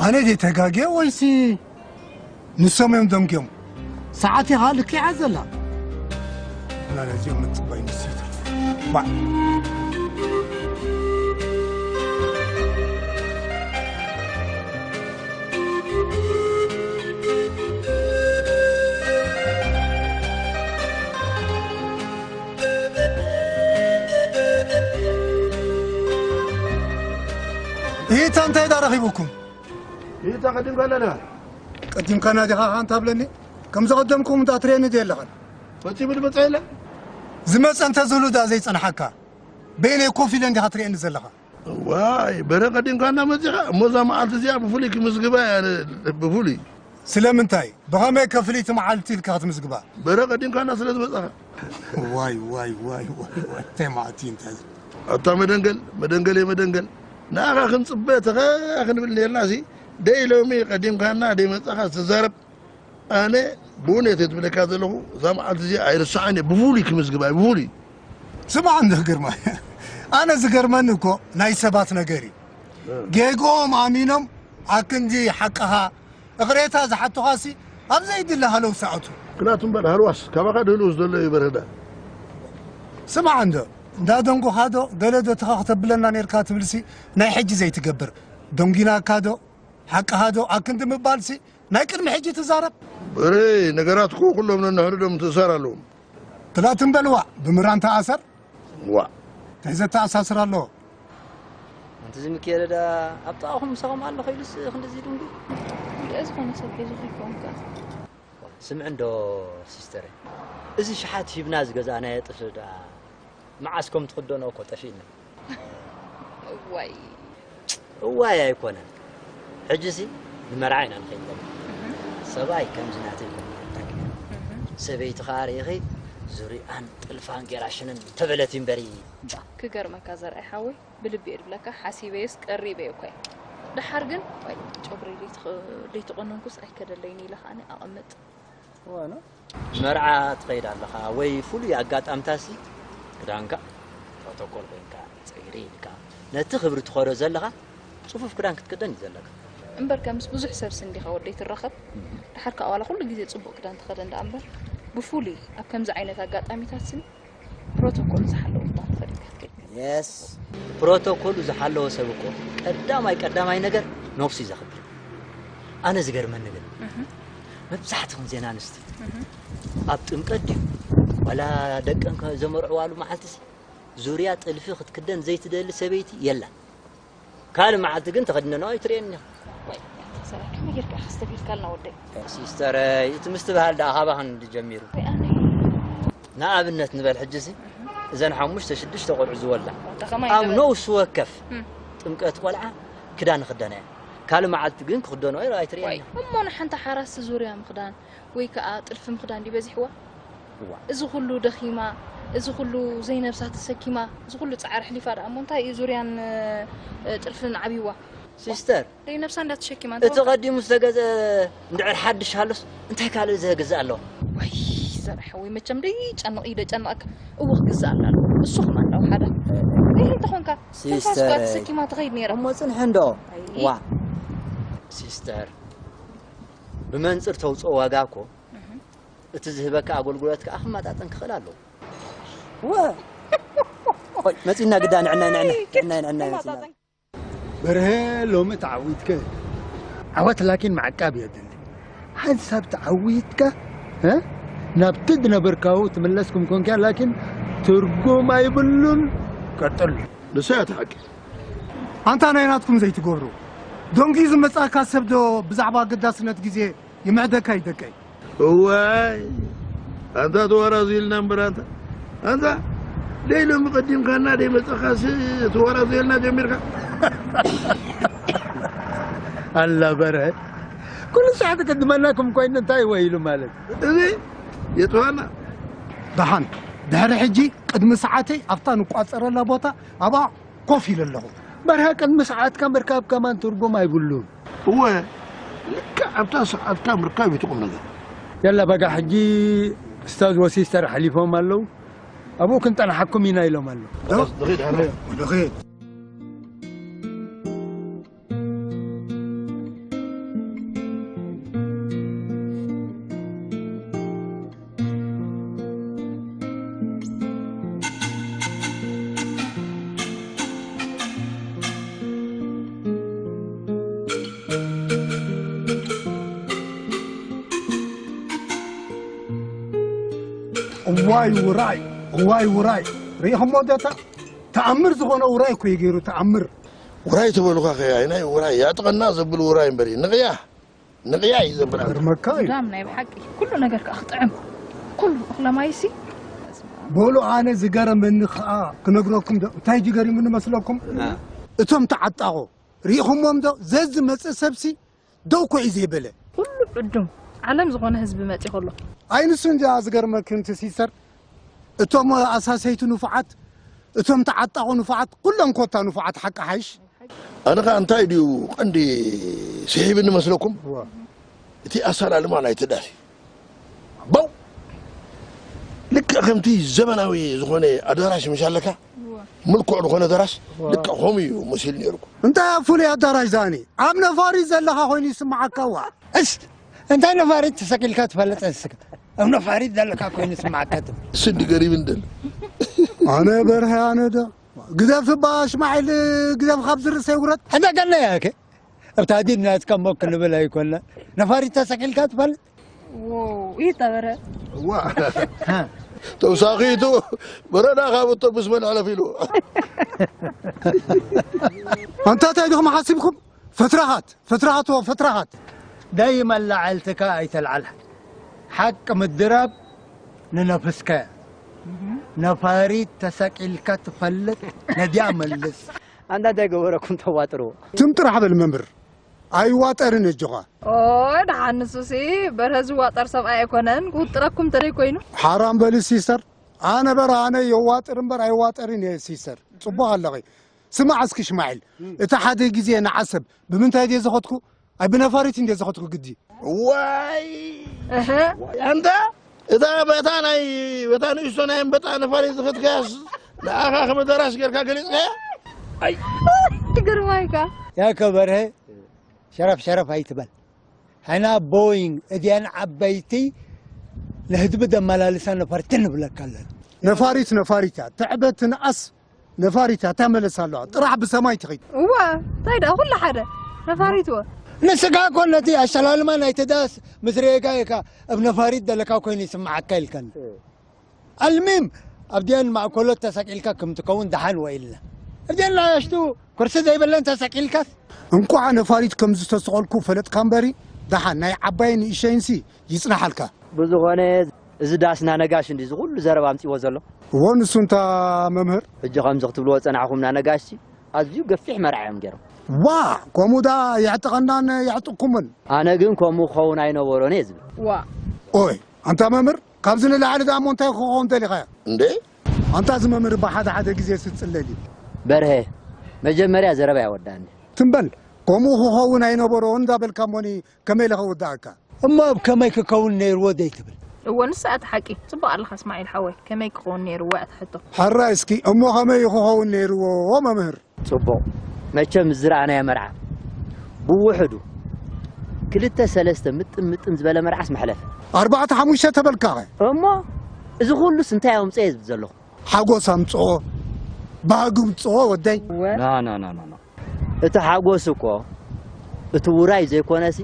ኣነ ድየ ተጋግየ ወይሲ ንሶም እዮም ደንጉዮም? ሰዓት ኢኻ ልኪዓ ዘላ። እና ነዚኦም ምጽባይ ንስይት። ባዕ። ኢታ እንታይ ዳ ረኺቡኩም? ኢታ ቀዲምካና ዲኻ? ቀዲምካና ዲኻ ኸኣ እንታብለኒ? ከም ዝቐደምኩም እንዳ ትርእየኒ ድየ ኣለኻን? ፈጺሙ ዝመጸ የለን? ዝመጸ እንተ ዝህሉ ዳ ዘይጸንሓካ? በይነይ ኮፍ ኢለ እንዲኻ ትርእየኒ ዘለኻ? ዋይ፣ በረ ቀዲምካና መጺኻ? እሞ እዛ መዓልቲ እዚኣ ብፍሉይ ክምዝግባ እየ ኣነ፣ ብፍሉይ። ስለምንታይ? ብኸመይ ከ ፍልይቲ መዓልቲ ኢልካ ክትምዝግባ? በረ ቀዲምካና ስለ ዝመጻኻ። ዋይ፣ ዋይ፣ ዋይ፣ ዋይ፣ ዋይ፣ እንታይ መዓልቲ እዩ እንታይ? ኣታ መደንገል፣ መደንገል እየ መደንገል። ንኣኻ ክንጽበ ተኸ ክንብል ነርናሲ፣ ደይ ሎሚ ቀዲምካና ደይ መጻኻ ትዛረብ። ኣነ ብእውነት እየ ዝብለካ ዘለኹ፣ እዛ መዓልቲ እዚኣ ኣይርስዓን እየ፣ ብፍሉይ ክምዝግባ እየ፣ ብፍሉይ። ስማዕ እንዶ ግርማ፣ ኣነ ዝገርመኒ እኮ ናይ ሰባት ነገር እዩ። እ። ጌግኦም ኣሚኖም ኣክንዲ ሓቅኻ እቕሬታ ዝሓቱኻሲ ኣብ ዘይድለ ሃለው ሰኣቱ። ክላቱ እምበር ሃልዋስ ካባኻ ድህልውስ ዘሎ እዩ በርህዳ። ስማዕ እንዶ፣ እንዳ ደንጎኻ ዶ ገለ ዶ ተኻ ክተብለና ኔርካ ትብልሲ ናይ ሕጂ ዘይትገብር። ደንጊናካ ዶ ሓቅኻ ዶ ኣክንዲ ምባልሲ ናይ ቅድሚ ሕጂ ትዛረብ። በረ ነገራት እኮ ኩሎም ነንሕድዶም ምትእሳር ኣለዎም። ክላቱ እምበል ዋእ፣ ብምራን ተኣሰር። ዋእ። እንታይ ዘተኣሳስር ኣለዎ? ኣንቲ እዚ ሚኪኤለ ደኣ ኣብ ጥቓኹም ምሳኹም ኣሎ ኸይዱስ ክንድዚ ድንጉ? እንድዒ ዝኾነ ሰብ ሒዙ ከይከውን ከኣ። ስምዒ እንዶ ሲስተረይ፣ እዚ ሽሓት ሂብና ዝገዛእናዮ ጥልፊ ደኣ መዓስ ከም ትኽደንኦ እኮ ጠፊእና። እዋይ። እዋይ ኣይኮነን። ሕጂሲ ንመርዓ ኢና ንኸይድ ዘለና። እህ። ሰብኣይ ከምዚ ናተይ ይኮን። እህ። ሰበይቲ ኸኣ ርኢኺ ዙርያኣን ጥልፋን ጌራ ሽንን ተበለት እምበሪ። ክገርመካ ዘርኣይ ሓወይ፣ ብልቢ እየ ድብለካ፣ ሓሲበዮስ ቀሪበዮ እኮ እየ። ደሓር ግን፣ ዋይ፣ ጨጉሪ ለይትኸ-፣ ለይተቆነንኩስ ኣይከደለይን ኢለ ከኣኒ ኣቐምጥ። እዋ፣ ኖ? መርዓ ትኸይድ ኣለኻ ወይ ፍሉይ ኣጋጣምታሲ፣ ክዳንካ ፕሮቶኮል ኮይንካ፣ ጸይሪ ኢልካ፣ ነቲ ክብሪ ትኸዶ ዘለኻ ጽፉፍ ክዳን ክትክደን እዩ ዘለካ። እምበርከ ምስ ብዙሕ ሰብሲ እንዲኻ ወደይ ትራኸብ። እም። ደሓር ከኣ ዋላ ኩሉ ግዜ ጽቡቕ ክዳን ተኸደን ደኣ እምበር፣ ብፍሉይ ኣብ ከምዚ ዓይነት ኣጋጣሚታትሲ ፕሮቶኮል ዝሓለወ ክዳን ተኸዲንካ ክትከይድ። የስ፣ ፕሮቶኮሉ ዝሓለወ ሰብ እኮ ቀዳማይ ቀዳማይ ነገር ነብሱ እዩ ዘኽብር። ኣነ ዝገርመኒ ግን፣ እህ። መብዛሕትኽን ዜና ኣንስቲ እህ። ኣብ ጥምቀት ድዩ ዋላ ደቀን ከ-፣ ዘመርዕዋሉ መዓልቲሲ ዙርያ ጥልፊ ክትክደን ዘይትደሊ ሰበይቲ የላን። ካልእ መዓልቲ ግን ተኸዲነንኦ ኣይትርእየንን ኢኻ። ወይ፣ ሰብኣይ ከመይ ጌርካ ኢኻ ኣስተብሂልካልና ወደይ? ሲስተረይ፣ እቲ ምስትብሃል ደኣ ካባኽን ድዩ ጀሚሩ? ወይ ኣነ። ንኣብነት ንበል ሕጂሲ፣ እዘን ሓሙሽተ ሽዱሽተ ቆልዑ ዝወልዳ፣ ኣታ ከማይ ኣብ ይበል። ነውሲ ወከፍ እም። ጥምቀት ቆልዓ ክዳን ይኽደና እየን። ካልእ መዓልቲ ግን ክኽደንኦ ኣይትርእየንን ወይ፣ ኢኻ። እሞ ንሓንቲ ሓራስ ዙርያ ምኽዳን ወይ ከኣ ጥልፊ ምኽዳን ድዩ በዚሕዋ? እዋ። እዚ ኩሉ ደኺማ፣ እዚ ኩሉ ዘይነብሳ ተሰኪማ፣ እዚ ኩሉ ጻዕሪ ኣሕሊፋ ደኣ እሞ እንታይ እዩ ዙርያን፣ እ፣ ጥልፍን ዓብይዋ? ሲስተር፣ ዘይነብሳ እንዳ ተሸኪማ እቲ እንተ ቀዲሙ ዝተገዝአ እንድዕር ሓድሽ ሃሎስ እንታይ ካልእ ዘግዝእ ኣለዎ? ወይ ዘርሓ ወይ መቸም ደይጨንቕ እዩ ደጨንቐካ። እወ ክግዝእ ኣላ ኣሎ። እሱ ከማን እንዳው ሓደ። ወይ እንተኾንካ ትንፋስ እኳ ሲስተር፣ ተሰኪማ ትኸይድ ነይራ። እሞ ጽንሒ እንዶ። ኣይ። ዋ። ሲስተር፣ ብመንጽር ተውጽኦ ዋጋ እኮ እህ። እቲ ዝህበካ ኣገልግሎት ከኣ ክመጣጠን ክኽእል ኣለዎ። ወ-፣ ኦይ፣ መጺና ግዳ ንዕናይ፣ ንዕናይ፣ ኣይ፣ ንዕናይ፣ ንዕናይ መጺና። ክመጣጠን። በርሀ፣ ሎሚ ተዓዊትከ። ዓወት ላኪን ምዕቃብ የድሊ። ሓንሳብ ተዓዊትካ፣ እ? ናብቲ ዝነበርካዎ ትምለስ ከም ኮንካ ላኪን ትርጉም ኣይብሉን። ቀጥሉ። ንሳ እያ እቲ ሓቂ። ኣንታ ናይ ናትኩም ዘይትገብሩ። ደንጉዩ ዝመጻካ ሰብ ዶ ብዛዕባ ኣገዳስነት ግዜ ይምዕደካ እዩ ደቀይ። እዋይ፣ ኣንታ ተዋራዙ ኢልና እምበር ኣንታ። ኣንታ፣ ደይ ሎሚ ቀዲምካና ደይ መጻኻስ ተዋራዙ ኢልና ጀሚርካ። ኣላ በርሀ። ኩሉ ሰዓት ቅድመናኩም ኮይኑ እንታይ ወይሉ ማለት? እዚ የጥፋና። ደሓን፣ ድሕሪ ሕጂ ቅድሚ ሰዓተይ ኣብታ ንቋጸረላ ቦታ ኣብኣ ኮፍ ኢለ ኣለኹ። በርሀ ቅድሚ ሰዓትካ ምርካብ ከማን ትርጉም ኣይብሉን። እወ፣ ልክዕ ኣብታ ሰዓትካ ምርካብ እዩ እቲ ቁም ነገር። የላ በጋ ሕጂ እስታዝ ወሲስተር ሓሊፎም ኣለዉ። ኣብኡ ክንጠንሓኩም ኢና ኢሎም ኣለዉ። ዶ? ንኺድ፣ ንኺድ። ንኺድ። ዋይ ውራይ፣ ዋይ ውራይ። ርኢኹሞ ዶ እታ ተኣምር ዝኾነ ውራይ እኮ እዩ ገይሩ፣ ተኣምር። ውራይ ትበሉኻ ኸ፣ ኣይ ናይ ውራይ ያጥቐና ዘብል ውራይ እምበር እዩ። ንቕያ፣ ንቕያ እዩ ዘብል። ገርመካ እዩ። ጋም ናይ ብሓቂ ኩሉ ነገር ከኣ ክጥዕም። ኩሉ እኽለ ማይሲ። በሉ ኣነ ዝገረመኒ ከኣ ክነግረኩም ዶ፣ እንታይ እዩ ገሪሙኒ መስለኩም? እ። እቶም ተዓጣቑ ርኢኹሞም ዶ? ዘዝመጸ ሰብሲ ደው ኮ እዩ ዘይበለ። ኩሉ ዕዱም ዓለም ዝኾነ ህዝቢ መጺ ከሎ። ኣይ ንሱ እንጃ ዝገርመኪ እንት ሲስተር፣ እቶም ኣሳሰይቲ ንፉዓት፣ እቶም ተዓጣቑ ንፉዓት፣ ኩሎም ኮታ ንፉዓት ሓቂ ሓይሽ። ኣነ ኸኣ እንታይ ድዩ ቀንዲ ስሒብኒ መስለኩም? እዋ። እቲ ኣሰላልማ ናይቲ ዳስ እዩ። ባው! ልክዕ ከምቲ ዘመናዊ ዝኾነ ኣዳራሽ ምሽ ኣለካ? እዋ። ምልኩዕ ዝኾነ ኣዳራሽ፣ እዋ። ልክዕ ከምኡ እዩ መሲሉ ነይሩኩም። እንታይ ኣብ ፍሉይ ኣዳራሽ ዛኒ? ኣብ ነፋሪት ዘለኻ ኮይኑ ይስምዓካ፣ እዋ። እስ፣ እንታይ ነፋሪት ተሰቂልካ ትፈልጥ እስከ? ኣብ ነፋሪት ዘለካ ኮይኑ ይስምዓካ ትብል። እስ እንዲ ገሪም እንደል። ኣነ በርሀ፣ ኣነ ዶ? ግደፍ እባ ሽማዒል፣ ግደፍ ካብ ዝርእሰይ ውረድ። ኣንታ ገለ ያከ? ኣብታ ዲን ናትካ እሞ ክንብል ኣይኮነ። ነፋሪት ተሰቂልካ ትፈልጥ? ዎ፣ ይህ ተበረ። እዋ። ሃ። ተውሳኺቱ በረዳ ካብ ኣውቶቡስ መን ሕለፍ ኢሉ። ኣንታ እንታይ ዲኹም ሓሲብኩም? ፈትራኻት፣ ፈትራኻት፣ ዎ፣ ፈትራኻት። ደይመን ላዕልትካ ኣይተልዓል። ሓቂ ምድራብ ንነፍስከ። ነፋሪት ተሰቂልካ ትፈልጥ? ነዲያ መልስ። ኣንታ እንታይ ገበረኩም ተዋጥርዎ? ትም ጥራሕ በል መምህር። ኣይዋጠርን እጆኻ። ኦ፣ ደሓን ንሱሲ በርሀ ዝዋጠር ሰብኣይ ኣይኮነን፣ ክውጥረኩም እንተደይ ኮይኑ። ሓራም በሊ ሲስተር። ኣነ በርሀ ኣነ የዋጥር እምበር ኣይዋጠርን እየ ሲስተር። ጽቡቕ ኣለኺ። ስማዕ እስኪ ሽማዒል፣ እቲ ሓደ ግዜ ንዓሰብ ብምንታይ ድየ ዝኸድኩ? ኣይ ብነፋሪት እንድየ ዝኸድኩ ግዲ። ዋይ! እህ። ኣንታ እታ በታ ናይ በታ ንእሽቶ ናይ ኣንበጣ ነፋሪት ዝኸድካያስ ንኣኻ ከም ኣዳራሽ ጌርካ ገሊጽካያ? ኣይ! ግርማይካ። ያከ በርሀ ሸረፍ ሸረፍ ኣይትበል። ሕና ቦይንግ እዚኣን ዓበይቲ ንህዝቢ ዘመላልሳ ነፈርቲ ንብለካ ኣለና። ነፋሪት ነፋሪት እያ። ትዕበት ትንኣስ ነፋሪት እያ። እታ መለስ ኣለዋ። ጥራሕ ብሰማይ ትኸይድ። እዋ፣ እንታይ ደኣ ኩሉ ሓደ። ነፋሪት እወ። ንስኻ እኮ ነቲ ኣሸላልማ ናይቲ ዳስ ምስ ርኤካ ኢኻ ኣብ ነፋሪት ዘለካ ኮይኑ ይስምዓካ ኢልካኒ። ኣልሚም ኣብዲአን ማእኮሎት ተሰቂልካ ከም ትከውን ደሓን ወኢልና። ኣብዲአን ናያሽቱ ኩርሲ ዘይብለን ተሰቂልካስ? እንቋዕ ነፋሪት ከም ዝተሰቐልኩ ፈለጥካ እምበሪ፣ ደሓን ናይ ዓባይን ንእሸይንሲ ይጽናሓልካ። ብዝኾነ፣ እዚ ዳስ ናነጋሽ እንዲ እዚ ኩሉ ዘረባ ኣምጺዎ ዘሎ? እዎ፣ ንሱ እንታ መምህር? ሕጂ ከምዚ ክትብልዎ ጸናሕኩም ናነጋሽሲ ኣዝዩ ገፊሕ መርዓ እዮም ገይሮም። ዋ! ከምኡ ደኣ የዕጥቐናን የዕጥቕኩምን። ኣነ ግን ከምኡ ክኸውን ኣይነበሮን እየ ዝብል። ዋ! ኦይ፣ ኣንታ መምህር፣ ካብዚ ንላዕሊ ደኣ እሞ እንታይ ክኸውን ደሊኻዮ? እንዴ? ኣንታ እዚ መምህር እባ ሓደ ሓደ ግዜ ስጽለል እዩ። በርሀ፣ መጀመርያ ዘረባ ኣይወዳእን። ትም በል፣ ከምኡ ክኸውን ኣይነበሮን እንዳበልካ እሞኒ ከመይ ኢለ ከውድኣካ? እሞ ኣብ ከመይ ክከውን ነይርዎ ደይ ትብል? እወ፣ ንሳ እቲ ሓቂ። ጽቡቕ ኣለኻ እስማዒል ሓወይ፣ ከመይ ክኸውን ነይርዎ እያ እቲ ሕቶ። ሕራይ እስኪ፣ እሞ ከመይ እዩ ክኸውን ነይርዎ መምህር? ጽቡቕ። መቸም ዝረኣናዮ መርዓ ብውሕዱ ክልተ ሰለስተ ምጥን ምጥን ዝበለ መርዓስ መሕለፈ። ኣርባዕተ ሓሙሽተ ተበልካኸ? እሞ እዚ ኩሉስ እንታይ ኣምጽኦ እየ ዝብል ዘለኹ? ሓጎስ ኣምጽኦ፣ ባህጊ ኣምጽኦ ወደይ። እወ። ና፣ ና፣ ና፣ ና፣ ና። እቲ ሓጎስ እኮ እቲ ውራይ ዘይኮነሲ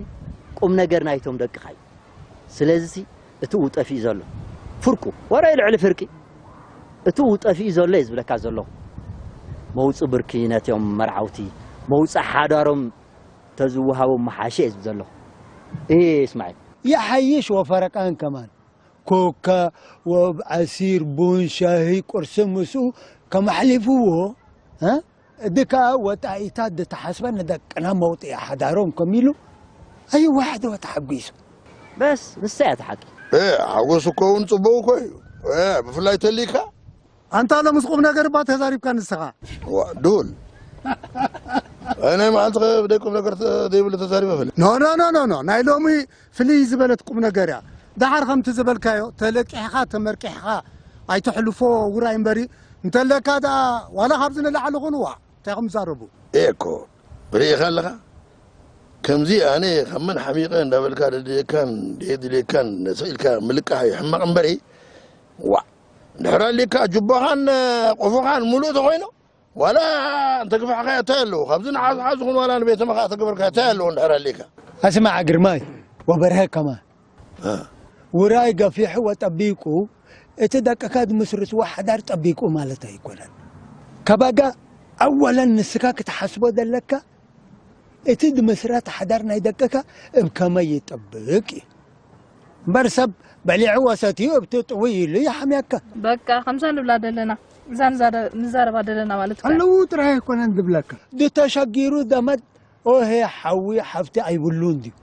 ቁም ነገር ናይቶም ደቅኻ እዩ። ስለዚሲ እቲ ው ጠፊኡ ዘሎ ፍርቁ፣ ወረ ልዕሊ ፍርቂ፣ እቲ ው ጠፊኡ ዘሎ እየ ዝብለካ ዘለኹ። መውጽእ ብርኪ ነትዮም መርዓውቲ፣ መውጽእ ሓዳሮም ተዝወሃቦም ምሓሸ እየ ዝብል ዘለኹ። እህ፣ እስማዒል። ይሓይሽ ወፈረቃን ከማን። ኮካ ወዓሲር፣ ቡን፣ ሻሂ፣ ቁርሲ ምስኡ ከማሕሊፍዎ፣ እ? እዲ ከኣ ወጻኢታት ዝተሓስበ ንደቅና መውጽኢ ሓዳሮም ከም ኢሉ ኣይዋሕዶ ተሓጒሱ። በስ፣ ንሳ እያ እቲ ሓቂ። እ፣ ሓጎስ እኮ እውን ጽቡቕ እኮ እዩ። እ፣ ብፍላይ ተሊካ። ኣንታ ሎምስ ቁም ነገር እባ ተዛሪብካ ንስኻ። ዋ፣ ዱል። ኣይ፣ ናይ መዓልቲ ከ ብደይ ቁም ነገር ተ-፣ ዘይብሉ ተዛሪበ ፈለ። ኖ፣ ኖ፣ ኖ፣ ኖ፣ ኖ። ናይ ሎሚ ፍልይ ዝበለት ቁም ነገር እያ። ደሓር ከምቲ ዝበልካዮ፣ ተለቂሕኻ፣ ተመርቂሕኻ ኣይተሕልፎ ውራይ እምበሪ፣ እንተለካ ደኣ ዋላ ካብዚ ንላዕሊ ኹን፣ ዋ፣ እንታይ ኢኹም ትዛረቡ? እየ እኮ፣ ርኢኻ ኣለኻ? ከምዚ ኣነ ካብ መን ሓሚቐ እንዳበልካ ደድልየካን ደየድልየካን ነስቕ ኢልካ ምልቃሕ እዩ ሕማቕ እምበሪ፣ ዋ፣ እንድሕር ኣሊካ ጁባኻን ቆፎኻን ሙሉእ ተኾይኑ፣ ዋላ እንተ ግፋሕካ እንታይ ኣለዎ? ካብዚ ንሓዝሓዝ ኹን ዋላ ንቤተ መኻእ ተገበርካ እንታይ ኣለዎ እንድሕር ኣሊካ? ኣስማዕ ግርማይ ወበርሀ ከማን። እ። ውራይ ገፊሑ ወጠቢቁ እቲ ደቅካ ዝምስርትዎ ሓዳር ጠቢቁ ማለት ኣይኮነን። ከበጋ ኣወለን ንስካ ክትሓስቦ ዘለካ እቲ ዝምስረት ሓዳር ናይ ደቅካ እብ ከመይ ይጠብቅ እዩ። እምበር ሰብ በሊዕዎ ሰትዩ እብቲ ጥውይ ኢሉ ይሓምየካ። በቃ ከምዛ ንብላ ደለና፣ እዛ ንዛደ-፣ ንዛረባ ደለና ማለት እኮ እዩ። ኣለዉ ጥራይ ኣይኮነን ዝብለካ። ዝተሸጊሩ ዘመድ ኦሄ ሓዊ ሓፍቲ ኣይብሉን ድዩ?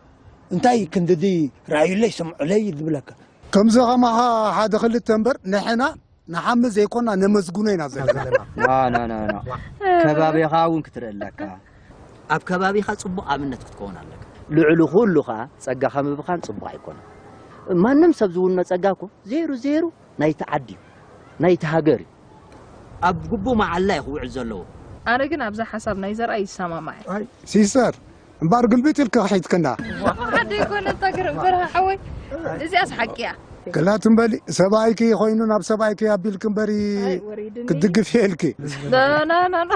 እንታይ ክንድዚ ራዩለይ ስምዑለይ ዝብለካ? ከምዚ ከማኻ ሓደ ክልተ እምበር ንሕና ንሓሚ ዘይኮና ነመስግኖ ኢና ዘለና። ና ና ና ና። ከባቢኻ እውን ክትርኢ ኣለካ። ኣብ ከባቢኻ ጽቡቕ ኣብነት ክትከውን ኣለካ። ልዕሊ ኩሉ ኸኣ ጸጋኻ ምብኻን ጽቡቕ ኣይኮነን። ማንም ሰብ ዝውኖ ጸጋ እኮ ዜሩ ዜሩ ናይቲ ዓዲ እዩ፣ ናይቲ ሃገር እዩ። ኣብ ግቡእ መዓላ እዩ ክውዕል ዘለዎ። ኣነ ግን ኣብዛ ሓሳብ ናይ ዘርኣይ ይሰማማዕ። ኣይ ሲስተር፣ እምበኣር ግልቢጥ ኢልኪ ክሒድክና። ሓደ ይኮነ እታ ግርም በርሃ ሓወይ፣ እዚኣስ ሓቂ እያ። ክላት እምበሊ ሰብኣይኪ ኮይኑ ናብ ሰብኣይኪ ኣቢልኪ እምበሪ ኣይ፣ ወሪድኒ። ክትድግፍ ኢልኪ። ና፣ ና፣ ና፣ ና።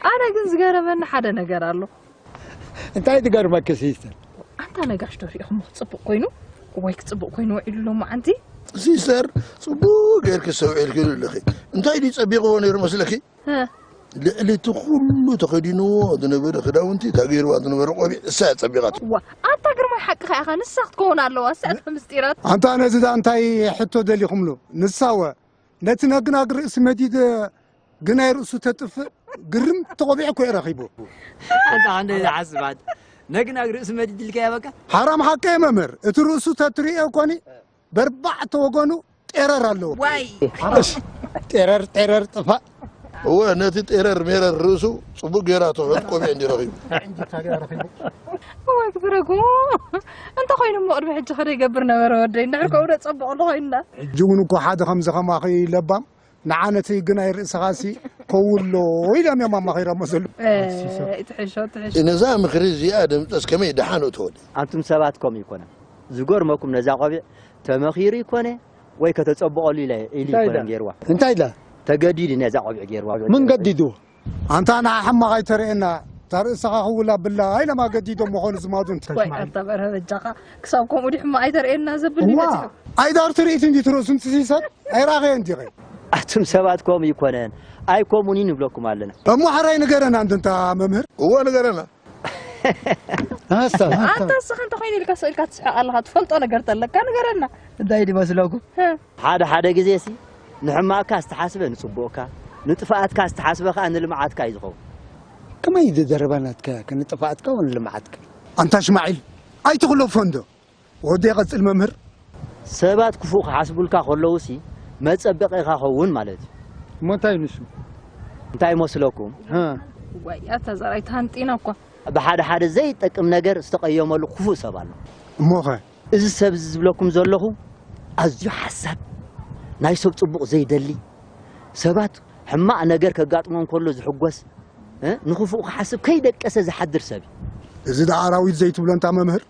ኣነ ግን ዝገረመኒ ሓደ ነገር ኣሎ። እንታይ ትገርመኪ ሲስተር? ኣንታ ነጋሽ ዶ ሪኢኹሞ ክጽብቕ ኮይኑ ወይ ክጽብቕ ኮይኑ ውዒሉ ሎማዓንቲ? ሲስተር፣ ጽቡቕ ጌርኪ ሰውዒልኪሉ ኣለኺ። እንታይ ድዩ ጸቢቕዎ ነይሩ መስለኪ? እ። ልዕሊ እቲ ኩሉ ተኸዲንዎ ዝነበረ ክዳውንቲ፣ እታ ገይርዋ ዝነበረ ቆቢዕ፣ እሳ እያ ጸቢቓቶ። ዋ፣ ኣንታ ግርማይ ሓቅኻ ኢኻ፣ ንሳ ክትከውን ኣለዋ፣ እሳ እያ ምስጢራት። ኣንታ ነዚ ደኣ እንታይ ሕቶ ደሊኹምሉ? ንሳወ ነቲ ነግናግ ርእሲ መዲድ ግናይ ርእሱ ተጥፍእ ግርም ተቖቢዕ እኮ እዩ ረኺቡ። ኣንታ ክንደይ ዝሓስብ ኣንታ ነግናግ ርእሲ መዲድ ኢልካዮ በቃ። ሓራም ሓቀ መምህር፣ እቲ ርእሱ ተትርእዮ እኮኒ በርባዕተ ወገኑ ጤረር ኣለዎ። ዋይ። እሽ፣ ጤረር፣ ጤረር ጥፋእ። እወ፣ ነቲ ጤረር ሜረር ርእሱ ጽቡቕ ጌራ ትሑት ቆቢዕ እንዲ ረኺቡ። እዋይ፣ ክብረጉ። እንተ ኾይኑ እሞ ቅድሚ ሕጂ ከደ ይገብር ነበረ ወደይ። እንድሕር ከምኡ ዶ ጸቡቕ ኣሎ ኮይንና። ሕጂ እውን እኮ ሓደ ከምዚ ከማኺ ለባም፣ ንዓ ነቲ ግናይ ርእስኻሲ ከውሎ ኢሎም እዮም ኣማኺሮሞ ዘለዉ። እ፣ ትሕሾ፣ ትሕሾ። ነዛ ምኽሪ እዚኣ ደምጸስ ከመይ ደሓን እትወደ? ኣንቱም ሰባት ከምኡ ይኮነ። ዝገርመኩም ነዛ ቆቢዕ ተመኺሩ ይኮነ ወይ ከተጸብቐሉ ኢለ፣ ኢሉ እንታይ ይኮነ ኢላ? ገይርዋ። እንታይ ኢላ? ተገዲዱ ነዛ ቆቢዕ ገይርዋ። ምን ገዲዱ? ኣንታ ንዓ ሕማቕ ኣይተርእየና፣ እታ ርእስኻ ክውላ ብላ ኢሎም ኣገዲዶም ምኾኑ ዝማዱ እንተ ወይ ስማዒ። ኣታ በርሀ በጃኻ፣ ክሳብ ከምኡ ድዩ ሕማቕ ኣይተርእየና ዘብል እዋ፣ ይመጽእ? ኣይዳር ትርኢት እንዲ ትርእሱ እንት ሲሰብ ኣይራኸየን ዲኸ? ኣቱም ሰባት ከምኡ ይኮነን፣ ኣይኮሙን ንብለኩም ኣለና። እሞ ሓራይ ንገረና እንድንታ መምህር። እዎ ንገረና። ኣስታ፣ ኣስታ። ኣንታ እስኻ እንተ ኾይኑ ኢልካ ስእልካ ትስሕቕ ኣለኻ፣ ትፈልጦ ነገር ተለካ ንገረና። እንታይ ድመስለኩም? እ። ሓደ ሓደ ግዜ ሲ ንሕማቕካ ዝተሓስበ ንጽቡቕካ፣ ንጥፍኣትካ ዝተሓስበ ከኣ ንልምዓትካ እዩ ዝኸውን። ከመይ እዩ ዘረባ ናትካ? ከ ንጥፍኣትካ ወይ ንልምዓትካ? ኣንታ ሽማዒል፣ ኣይትኽለፎ እንዶ። ወዲ ይቐጽል መምህር። ሰባት ክፉእ ክሓስቡልካ ከለዉ ሲ መጸበቒኻ ኸውን ማለት እዩ። እሞ እንታይ እዩ ንሱ? እንታይ ይመስለኩም? እ። ዋይ፣ ኣታ ዘርኣይ ተሃንጢና እኳ። ብሓደ ሓደ ዘይጠቅም ነገር ዝተቐየመሉ ክፉእ ሰብ ኣሎ። እሞኸ? እዚ ሰብ እዚ ዝብለኩም ዘለኹ ኣዝዩ ሓሳድ፣ ናይ ሰብ ጽቡቕ ዘይደሊ፣ ሰባት ሕማቕ ነገር ከጋጥሞም ከሎ ዝሕጎስ፣ እ፣ ንኽፉእ ክሓስብ ከይደቀሰ ዝሓድር ሰብ እዩ። እዚ ደኣ ኣራዊት ዘይትብሎ እንታ መምህር?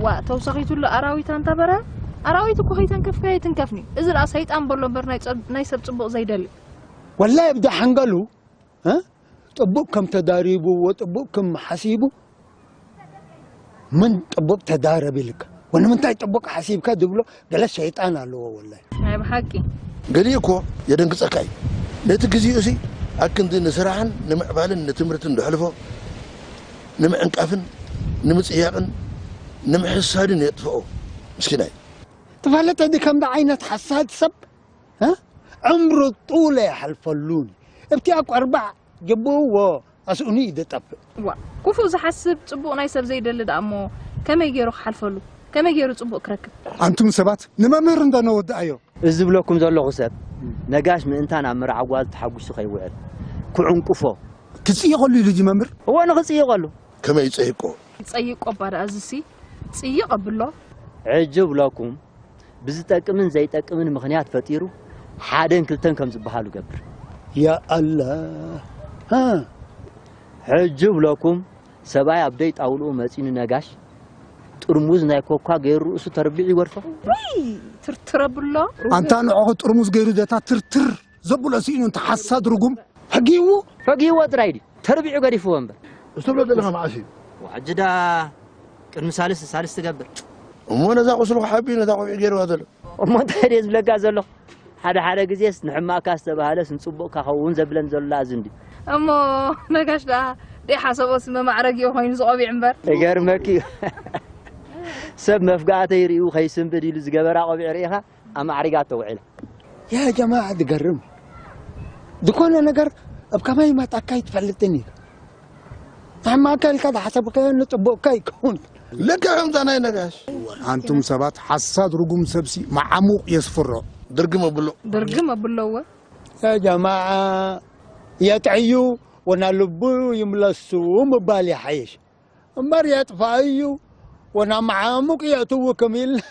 ዋእ፣ ተውሳኺትሉ ኣራዊት ኣንታ በረ? ኣራዊት እኮ ከይተንከፍካዮ ኣይትንከፍን እዩ። እዚ ደኣ ሰይጣን በሎ እምበር ናይ ጸብ-፣ ናይ ሰብ ጽቡቕ ዘይደሊ። ወላሂ ኣብ ደሓንገሉ፣ እ? ጥቡቕ ከም ተዳሪቡ ወጥቡቕ ከም ሓሲቡ መን ጥቡቕ ተዳረብ ኢልካ? ወንምንታይ ጥቡቕ ሓሲብካ ዝብሎ ገለ ሸይጣን ኣለዎ ወላሂ። ናይ ብሓቂ። ገሊኡ እኮ የደንግጸካ እዩ። ነቲ ግዜኡ ሲ ኣክንዲ ንስራሕን ንምዕባልን ንትምህርትን ዘሕልፎ፣ ንምዕንቃፍን ንምጽያቕን ንምሕሳድን የጥፍኦ። ምስኪናይ። ትፈልጥ እዚ ከምዚ ዓይነት ሓሳድ ሰብ፣ እ? ዕምሩ ጡለ ይሓልፈሉን። እብቲ ኣቋርባዕ ጀብዎ ኣስኡኒ እዩ ዝጠፍእ። ዋ፣ ክፉእ ዝሓስብ፣ ጽቡቕ ናይ ሰብ ዘይደሊ ደኣ እሞ ከመይ ገይሩ ክሓልፈሉ? ከመይ ገይሩ ጽቡቕ ክረክብ? ኣንቱም ሰባት ንመምህር እንዶ ነወድኣዮ። እዚ ዝብለኩም ዘለኹ ሰብ፣ ነጋሽ ምእንታን ኣብ መርዓ ጓል ተሓጒሱ ከይውዕል፣ ክዕንቅፎ። ክጽይቐሉ ኢሉ እዚ መምህር? እወ፣ ንኽጽይቐሉ። ከመይ ይጸይቆ? ይጸይቆ እባ ደኣ እዚሲ ጽይቕ ኣብሎ። ሕጂ እብለኩም፣ ብዝጠቅምን ዘይጠቅምን ምኽንያት ፈጢሩ ሓደን ክልተን ከም ዝበሃሉ ገብር። ያ ኣላ። ሃ። ሕጂ እብለኩም፣ ሰብኣይ ኣብ ደይ ጣውልኡ መጺኡ ነጋሽ ጥርሙዝ ናይ ኮካ ገይሩ ርእሱ ተርቢዑ ይገድፎ። ውይ፣ ትርትር ኣብሎ። ኣንታ ንዕኹ ጥርሙዝ ገይሩ ደታ ትርትር ዘብሎ ስኢኑ እንተ ሓሳድ ርጉም። ፈጊዎ? ፈጊዎ ጥራይ ድዩ? ተርቢዑ ገዲፍዎ እምበር። እሱ ብሎ ዘለኻ መዓስ እዩ? ሕጂ ዳ ቅድሚ ሳልስቲ፣ ሳልስቲ ትገብር። እሞ ነዛ ቁስሉ ክሓቢ ነታ ቆቢዕ ገይርዋ ዘሎ። እሞ እንታይ ድየ ዝብለካ ዘለኹ? ሓደ ሓደ ግዜስ ንሕማቕካ ዝተባህለስ ንጽቡቕካ ኸውን ዘብለን ዘሎ እዚ እንድዩ። እሞ ነጋሽ ደኣ ደይሓሰቦስ መማዕረጊኡ ኮይኑ ዝቖቢዕ እምበር። እገርመኪ እዩ። ሰብ መፍጋእተይ ርእዩ ከይስንብድ ኢሉ ዝገበራ ቆቢዕ ርኢኻ ኣማዕሪጋቶ ውዒላ። ያ ጀማዓ ዝገርም ዝኾነ ነገር ኣብ ከመይ ይመጣካ ይትፈልጥን እዩ። ሕማቕካ ኢልካ ዝሓሰብካዮ ንጽቡቕካ ይከውን። ልክዕ ከምዛ ናይ ነጋሽ። ኣንቱም ሰባት ሓሳድ ርጉም ሰብሲ መዓሙቕ የስፍሮ። ድርግም ኣብሎ። ድርግም ኣብሎ እወ። ያ ጀማዓ የጥዕዩ ወና ልቡ ይምለሱ ምባል ይሓይሽ እምበር የጥፋእዩ ወና መዓሙቕ የእትውክም ኢልና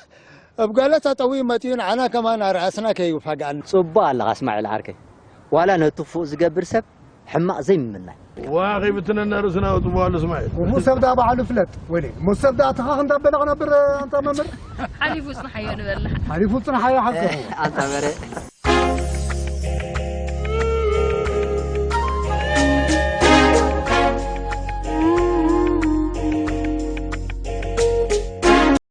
ኣብ ገለ ተጠዊ መጺኡ ንዓና ከማን ኣርኣስና ከይፋግኣና። ጽቡቕ ኣለኻ እስማዒል ዓርከይ። ዋላ ነቲ ክፉእ ዝገብር ሰብ ሕማቕ ዘይምምናይ። ዋ ከይብትነና ርእስና የውጽዎ ኣሎ እስማዒል። እሞ ሰብ ደኣ ባዕሉ ፍለጥ ወይኔ። እሞ ሰብ ደኣ ተኻኽ እንዳበለ ክነብር ኣንታ መምህር። ሓሊፉ ጽንሓዮ ንበል። ሓሊፉ ጽንሓዮ ሓቅኹ። ኣንታ በረ።